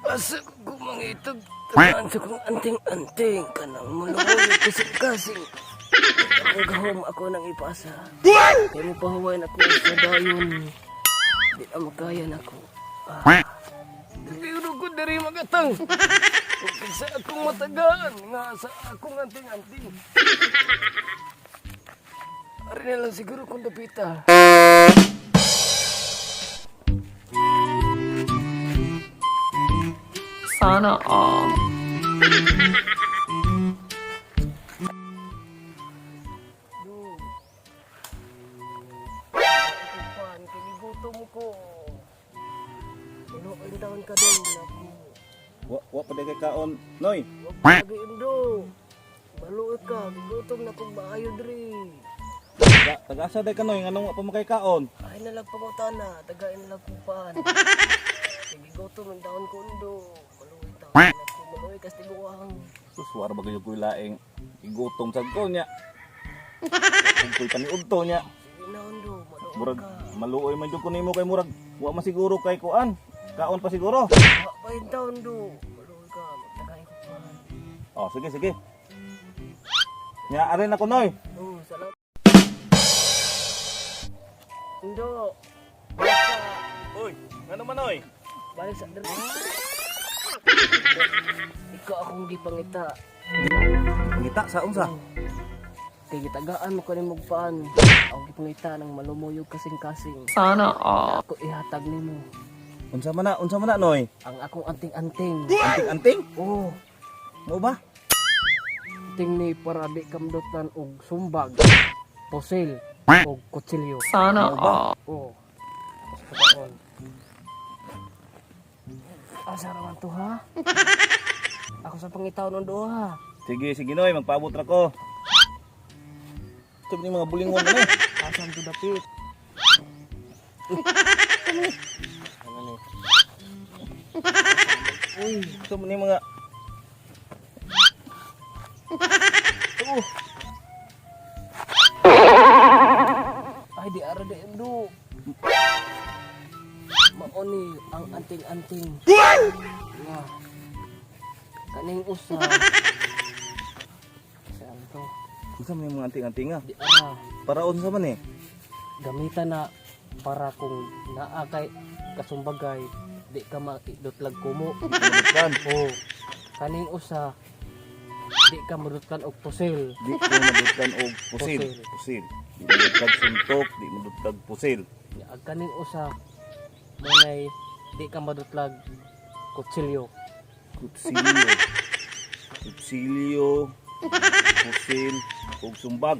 Asa ko mangitag tagaan sa kong anting-anting kanang muluoy kasing-kasing. Ang gahom ako nang ipasa. Kaya mo pahuway na ko sa dayon. Di na makaya na ko. Ah. Siguro ko diri magatang. Kung sa akong matagaan nga sa akong anting-anting. Ari na lang siguro kung dapita. Sana all. Do. Pan, kay ko. Tulo ang taon ka doon ako. Wa wa pa kay kaon, Noy. Wa pa do. Baluot ka, gigutom na kong maayo diri. Taga-asa day ka, Noy, nganong wa pa makay kaon? Ay na lang pangutana, tagain na lang kupan. Kay gigutom ang taon ko undo. Maluoy taon na ako, maluoy kas tiguang. Sus, wara ba kayo ko'y laing igutom sad ko niya. Kung ko'y paniudto niya. Sige na undo, maluoy Murag ka. maluoy man jud ko nimo kay murag wa man siguro kay kuan. Kaon pa siguro. Wa pa yung taon do. Maluoy ka, magtagain ko pan. Oh, sige sige. Nya arin ako, Noy. Oh, salamat. Undo. Balik sa Uy, ngano man, Noy? Balik sa diri. Ikaw akong gipangita. Ngita sa unsa? Kay gitagaan mo kanin paan. Ako gipangita ng malumuyog kasing-kasing. Sana all. Ako ihatag nimo Unsa man na? Unsa man na, Noy? ang akong anting-anting. Anting-anting? Oh, Mo ba? anting ni para di kamdutan og sumbag, pusil og kutsilyo. Sana all. Oh. Sa Asa raman to ha? Ako sa pangitaon ng duha. Sige, sige, Noy, magpaabot ra ko. Ito ni mga bulingon na eh. Asan to dapit? Ano ni? Uy, ito ni mga. Oh. Ay, di ara di endo. Maoni ang anting-anting. Nga. Kaning usa. Saan to? Unsa man yung mga anting-anting ah? Di ara. Para unsa man eh? Gamitan na para kung naa kay kasumbagay di ka maidotlag kumo. Madutlan. Oh. Kaning usa di ka madutlan og pusil. Di ko madutlan og pusil. Pusil. Pusil. Di madutlag suntok, di madutlag pusil. Ag kaning usa manay di ka madutlag kutsilyo. Kutsilyo. Kutsilyo, pusil, ug sumbag.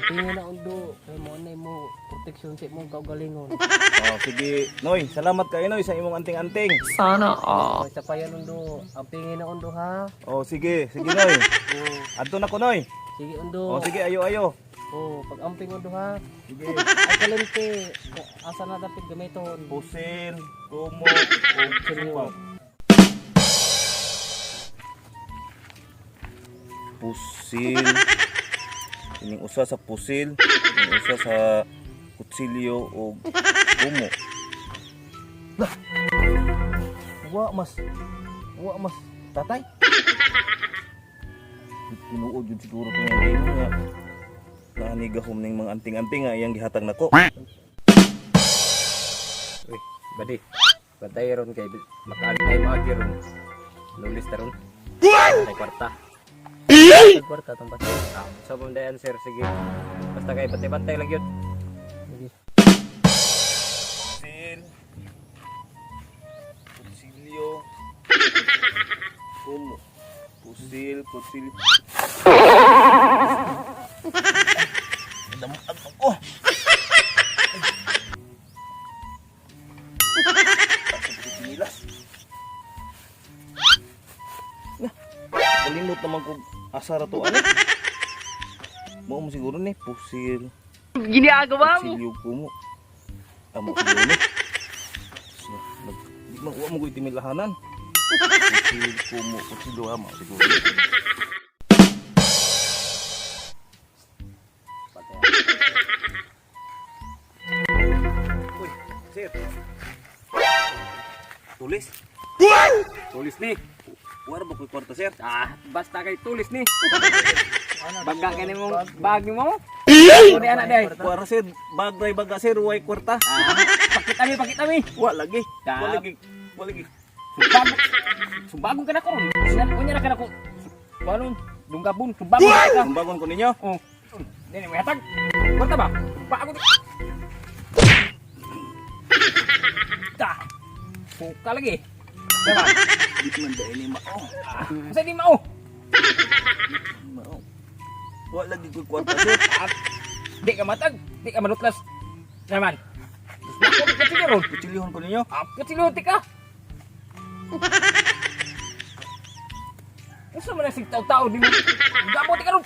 Tingin na undo kay mo na mo protection sa imong kaugalingon. Oh, sige, Noy, salamat kayo, Noy, sa imong anting-anting. Sana all. May sapayan undo, ang pingin na undo ha. Oh, sige, sige, Noy. Oh, Adto na ko, Noy. sige undo. Oh, sige, ayo ayo. Oh, pag amping undo ha. Sige. Ay kalente, asa na dapat gamiton. Pusil, kumo, ug sumbag. Pusil. Ining usa sa pusil, ining usa sa kutsilyo ug kumo. Lah. Wa mas wa mas tatay. Tinuod yun siguro itong nga nga naanigahom ning mga anting-anting nga iyang gihatag nako. Uy, badi. Bantay ron kay makaagi tayo maagi ron. Lulis ta ron. Tay kwarta. Ay kwarta tong bata. Ah, so mo dayan sir, sige. Basta kay bantay-bantay lang yun. Sige. Pusil, kutsilyo, kumo. Pusil, kutsilyo. Damag ako. Asa ko sinilas? Nah, kalimot naman kung asa ra to ano. Mao mo siguro ni pusil. Ginagawa mo. Kutsilyo kumo. Amo siguro ni. So, di man wa mo ko'y timilahanan. Pusil kumo, kutsilyo amo siguro. Bantay. sir. Tulis. Tulis ni. Wala ba ko'y kwarta, sir? Ah, basta kay tulis ni. Baga ka nimong bag nimo. Ano ni anak day? Wala, sir. Bagay baga, sir. Way kwarta. Ah, pakita mi, pakita mi. Wala lagi. Tap. Wala lagi. Wala lagi. Sumbagong, sumbagong ka na ko ron. Unya na ka na ko. Kuanon, dunggabon, sumbagong ka. Ang bagon ko ninyo. Oh. Dili may hatag. Kwarta ba? Bago di. Ta. Suka lagi. Diba? Di man dahil ni mao. Ah, Sa di mao. Mao. Wala lagi ko'y kwarta, sir. Ah, di ka matag, di ka manutlas. Naman. Ako di kutsilyo ron. Kutsilihon ko ninyo. Ah, kutsilyo ti ka. Unsa man ang sigtaw-tao di mo? Gamo ti ka ron.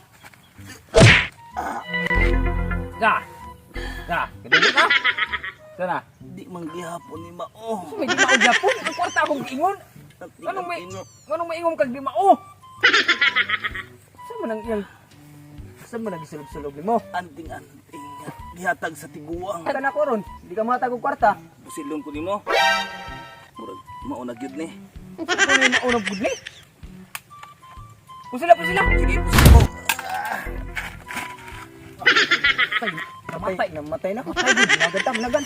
Da. Da, kadili ka. Sana. Di man gihapon ni mao. May di mao gyapon ang kwarta akong giingon. Anong maingon kag di mao? Sa man ang iyang Saan mo nagisulog-sulog nimo? Anting-anting. Gihatag sa tiguang. Kana ko ron, di ka matag og kwarta. Pusilon ko nimo. Murag mao na gyud ni. Ano yung maunang pudli? Pusila, pusila! Sige, pusil ko. Patay, Namatay, namatay na ko. Ay, gud, nagan ta, nagan.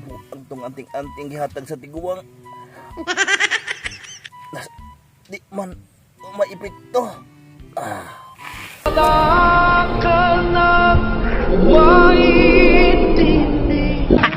Buang tong anting-anting gihatag sa tiguang. Nas, di man maipit to. Wala ka nang maiintindihan.